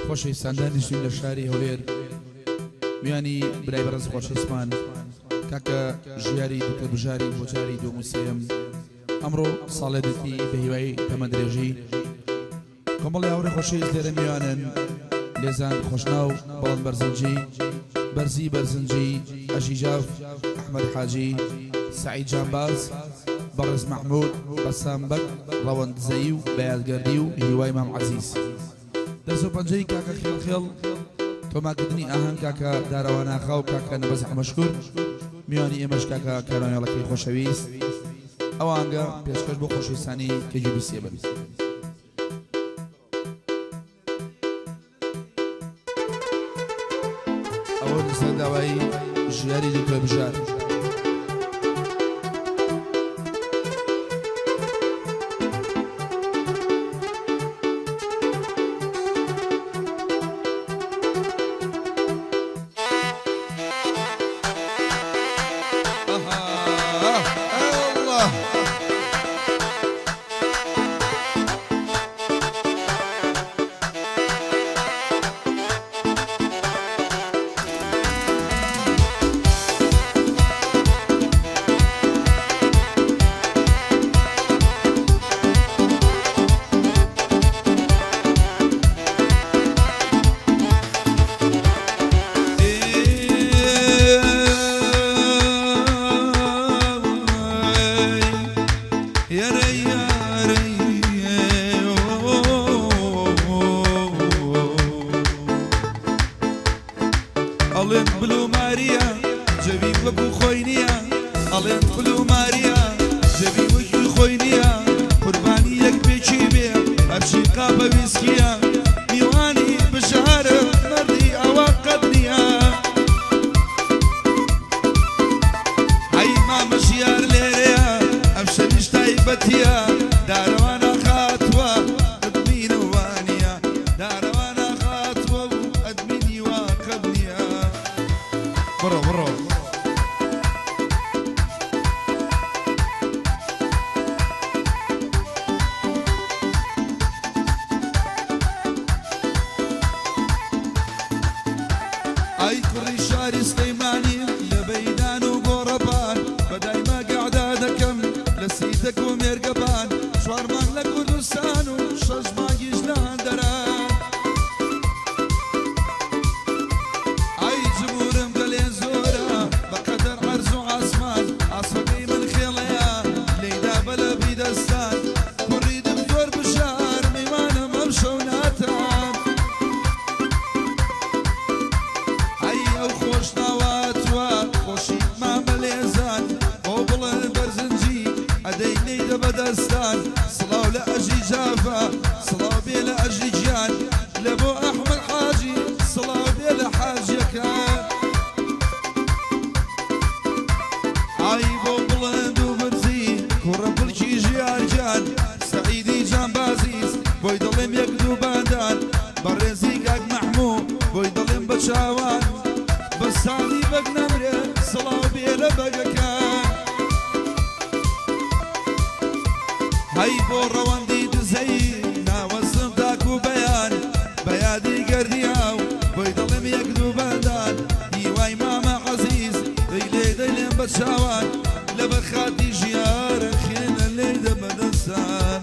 خۆشەویستان دانیشتوین لە شاری هەولێر میوانی برای بەڕێز خۆشەویستمان کاکە ژیاری دکتۆر بژاری بۆ جاری دووەم و سێیەم ئەمڕۆ ساڵێدێتی بە هیوای تەمەن درێژی کۆمەڵی هاوڕێ خۆشەویست لێرە میوانن لێزان خۆشناو بەڵند بەرزنجی بەرزی بەرزنجی ئەژی جاف ئەحمەد حاجی سەعید جانباز بەڕێز مەحمود بەسام بەگ ڕەوەند دزەیی و بەیاد گەردی و هیوای مام عەزیز دەست و پەنجەی کاکە خێڵ خێڵ تۆمارکردنی ئاهەنگ کاکە دارەوان ئاغا و کاکە نەبەز حەمەشکور میوانی ئێمەش کاکە کاروانێڵەکەی خۆشەویست ئەو ئاهەنگە پێشکەش بۆ خۆشەویستانی کەجی بیسێ بن. ئەوە لەسەر داوای ژیاری دکتۆر بژار. ئەڵێن بلو ماریا جەوی وەکو خۆی نییە ئەڵێن بلو ماریا جەوی وەکی خۆی نییە قوربانی یەک پێکی بێ هەرچی قاپە ویسکیە میوانی بژارە مەردی ئەوە قەت نییە ئەی مامە ژیار لێرەیە ئەم شەویش تایبەتیە دارەوانە خاتووە ئەدمینە وانیە دارەوانە خاتووە و ئەدمینی وا قەت نییە. بڕۆ بڕۆ. ئای کوڕی شاری سلەیمانی لە بەیدان و گۆڕەپان بە دایمە گەعدە دەکەم لە سیتەک و مێرگەبان چوار مانگ لە کوردستان و شەش مانگیش لە هەندەران ئای جمورم گەلێ زۆرە بە قەدەر عەرز و عاسمان ئاسۆکەی من خێڵەیە لێیدا بە لەبی دەستان کوڕی دکتۆر بژار میوانم ئەمشەو ناتان ئەی ئەو خۆشناواتوە خۆشی مامە لێزان بۆ بڵێن بەرزنجی ئەدەی لێیدە بەدەستان سڵاو لە ئەژی جافە سڵاو بێ لە ئەژی گیان لە بۆ ئەحمەد حاجی سڵاو بێ لە حاجیەکان ئای بۆ بڵند و بەرزی کوڕە بڵکی ژیار گیان سەعیدی جانبازیز بۆی دەڵێم یەک دوو باندان بەڕێزی کاک مەحموو بۆی دەڵێم بە چاوان بە سامی بەگ نەمرێ سڵاو بێ لە بەگەکان هەی بۆ ڕەوەندی دزەیی ناوەستم تاکو بەیان بە یادی گەردیاو بۆی دەڵێم یەک دوو بەندان هیوای مامە عەزیز دەی لێ دەی لێم بە چاوان لەبەر خاتی ژیارە خێنە لێی دە بە دەستان.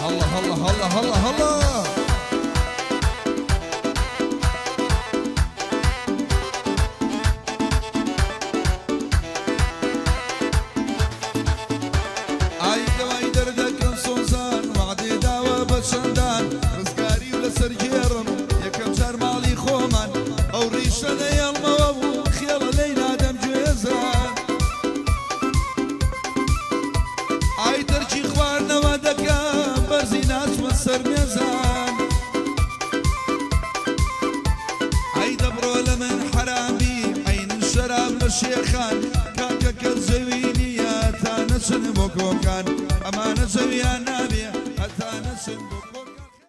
هەڵا هەڵا هەڵا هەڵا هەڵا. ئای دەوای دەردەکەم سۆزان وەعدێ داوە بە چەندان ڕزگاری و لەسەر گێڕم یەکەم جار ماڵی خۆمان ئەو ڕیشە نەیەڵمەوە و خێڵە لێی نادەم گوێزان ئای تەرکی خواردنەوە دەکەم بەرزی ناچمە سەر مێزان ئەی دەبڕۆ لە من حەرامی عەینن شەراب لە شێخان کاکە کەس جەوی نییە تا نەچن بۆ کۆکان ئەمانە جەویان نابێ. تا نەچن بۆ.